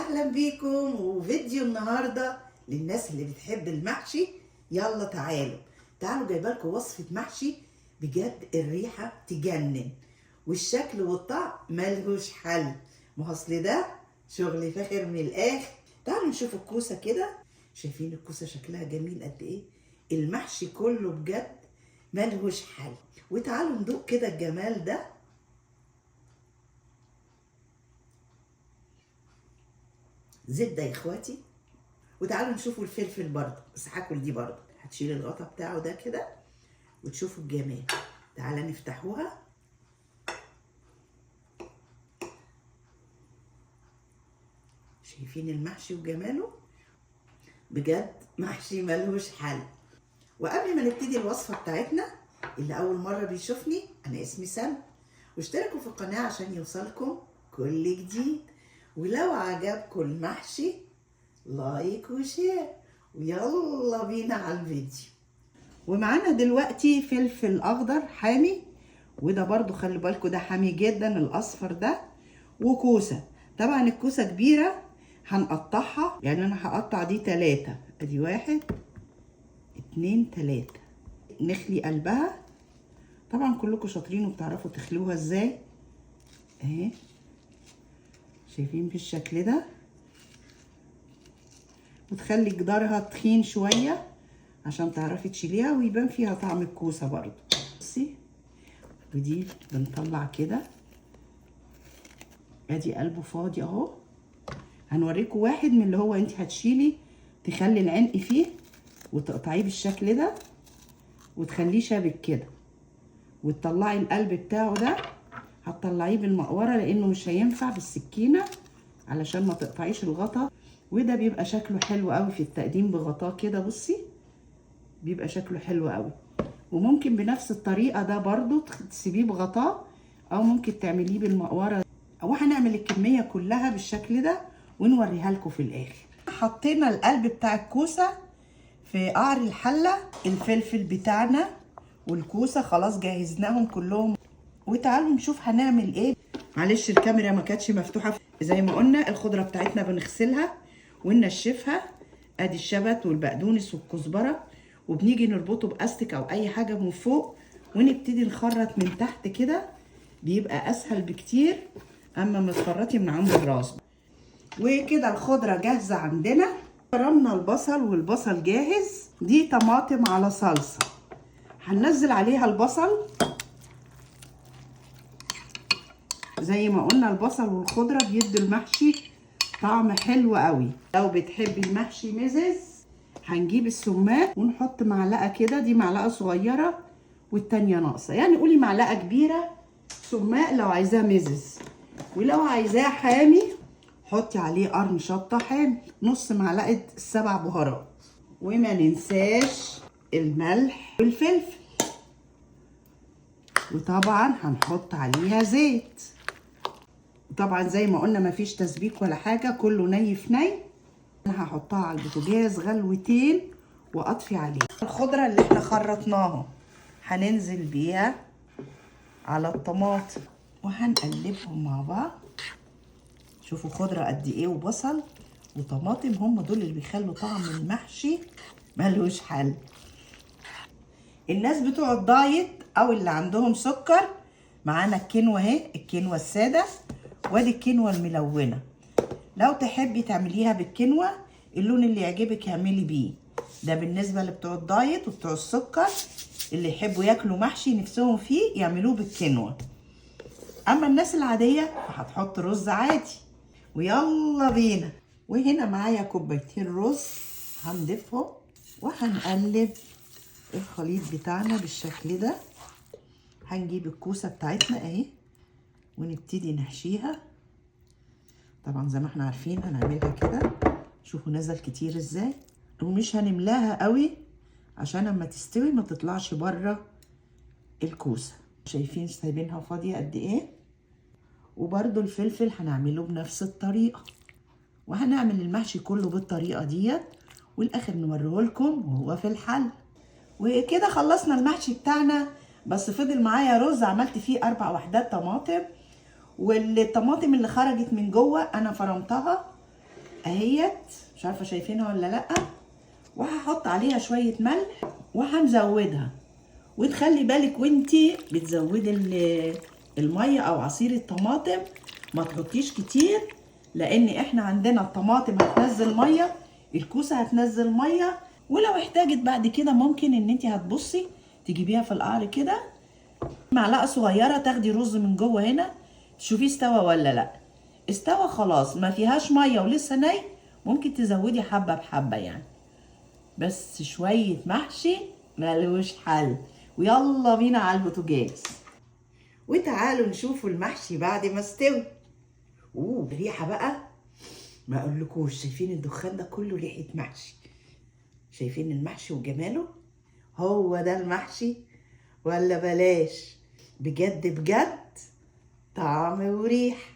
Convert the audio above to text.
اهلا بيكم. وفيديو النهارده للناس اللي بتحب المحشي. يلا تعالوا تعالوا، جايبه لكم وصفه محشي بجد الريحة تجنن والشكل والطعم ملهوش حل. ما هو اصل ده شغل فاخر من الاخر. تعالوا نشوف الكوسه كده، شايفين الكوسه شكلها جميل قد ايه؟ المحشي كله بجد ملهوش حل. وتعالوا ندوق كده الجمال ده. زبدة يا اخواتي. وتعالوا نشوفوا الفلفل برضه، بس هاكل دي برضه. هتشيل الغطا بتاعه ده كده وتشوفوا الجمال. تعالى نفتحوها. شايفين المحشي وجماله؟ بجد محشي ملهوش حل. وقبل ما نبتدي الوصفة بتاعتنا، اللي اول مرة بيشوفني، انا اسمي سلمى، واشتركوا في القناة عشان يوصلكم كل جديد. ولو عجبكم المحشي like و share. ويلا بينا على الفيديو. ومعانا دلوقتي فلفل اخضر حامي، وده برضو خلي بالكم ده حامي جدا الاصفر ده، وكوسه. طبعا الكوسه كبيرة هنقطعها، يعني انا هقطع دي 3، ادي 1 2 3. نخلي قلبها، طبعا كلكم شاطرين وبتعرفوا تخلوها ازاي اهي، شايفين بالشكل ده. وتخلي جدارها تخين شوية عشان تعرفي تشيليها ويبان فيها طعم الكوسه برضو. بصي، ودي بنطلع كده، ادي قلبه فاضي اهو. هنوريكم واحد من اللي هو انت هتشيلي تخلي العنق فيه وتقطعيه بالشكل ده وتخليه شابك كده، وتطلعي القلب بتاعه ده. هتطلعيه بالمقوره لانه مش هينفع بالسكينة علشان ما تقطعيش الغطا. وده بيبقى شكله حلو قوي في التقديم بغطاه كده، بصي بيبقى شكله حلو قوي. وممكن بنفس الطريقة ده برضو تسيبيه بغطاه، او ممكن تعمليه بالمقوره. وهنعمل الكمية كلها بالشكل ده ونوريها لكم في الاخر. حطينا القلب بتاع الكوسه في قعر الحلة، الفلفل بتاعنا والكوسه خلاص جهزناهم كلهم. وتعالوا نشوف هنعمل ايه. معلش الكاميرا ما كانتش مفتوحة. زي ما قلنا الخضرة بتاعتنا بنغسلها وننشفها، ادي الشبت والبقدونس والكزبره، وبنيجي نربطه باستك او اي حاجة من فوق ونبتدي نخرط من تحت كده، بيبقى اسهل بكتير اما ما تخرطي من عند الراس. وكده الخضرة جاهزة عندنا. فرمنا البصل والبصل جاهز. دي طماطم على صلصه، هننزل عليها البصل. زي ما قلنا البصل والخضره بيدوا المحشي طعم حلو قوي. لو بتحبي المحشي مزز، هنجيب السماق ونحط معلقه كده، دي معلقه صغيرة والتانية ناقصه، يعني قولي معلقه كبيرة سماق لو عايزاه مزز. ولو عايزاه حامي حطي عليه قرن شطه حامي، نص معلقه 7 بهارات. وما ننساش الملح والفلفل، وطبعا هنحط عليها زيت. طبعا زي ما قلنا مفيش تسبيك ولا حاجة، كله ني في ني. انا هحطها على البوتاجاز غلوتين واطفي عليه. الخضرة اللي احنا خرطناها هننزل بيها على الطماطم وهنقلبهم مع بعض. شوفوا خضرة قد ايه وبصل وطماطم، هم دول اللي بيخلوا طعم المحشي ملوش حل. الناس بتوع الدايت او اللي عندهم سكر، معانا الكينوا اهي، الكينوا السادة، وادي الكينوا الملونة. لو تحبي تعمليها بالكينوا اللون اللي يعجبك اعملي بيه. ده بالنسبة لبتوع الدايت وبتوع السكر اللي يحبوا ياكلوا محشي نفسهم فيه يعملوه بالكينوا. اما الناس العادية فهتحط رز عادي. ويلا بينا. وهنا معايا كوبايتين رز هنضيفهم وهنقلب الخليط بتاعنا بالشكل ده. هنجيب الكوسه بتاعتنا اهي ونبتدي نحشيها. طبعا زي ما احنا عارفين هنعملها كده، شوفوا نزل كتير ازاي، ومش هنملاها قوي عشان اما تستوي ما تطلعش بره الكوسه. شايفين سايبينها فاضية قد ايه. وبرده الفلفل هنعمله بنفس الطريقة، وهنعمل المحشي كله بالطريقة ديت، والاخر نوريه لكم وهو في الحل. وكده خلصنا المحشي بتاعنا، بس فضل معايا رز عملت فيه 4 وحدات طماطم، والطماطم اللي خرجت من جوه انا فرمتها. اهيت، مش عارفه شايفينها ولا لا. وهحط عليها شوية ملح وهنزودها. وتخلي بالك وانتي بتزودي المية او عصير الطماطم ما تحطيش كتير، لان احنا عندنا الطماطم هتنزل مية، الكوسه هتنزل مية، ولو احتاجت بعد كده ممكن ان انتي هتبصي تجيبيها في القعر كده معلقه صغيرة، تاخدي رز من جوه هنا تشوفيه استوى ولا لا. استوى خلاص، ما فيهاش مية ولسه ني، ممكن تزودي حبه بحبه يعني. بس شوية محشي ملوش حل. ويلا بينا على البوتاجاز وتعالوا نشوفوا المحشي بعد ما استوي. اوه ريحه بقى ما اقولكوش، شايفين الدخان ده كله ريحه محشي؟ شايفين المحشي وجماله؟ هو ده المحشي ولا بلاش؟ بجد بجد طعم وريح.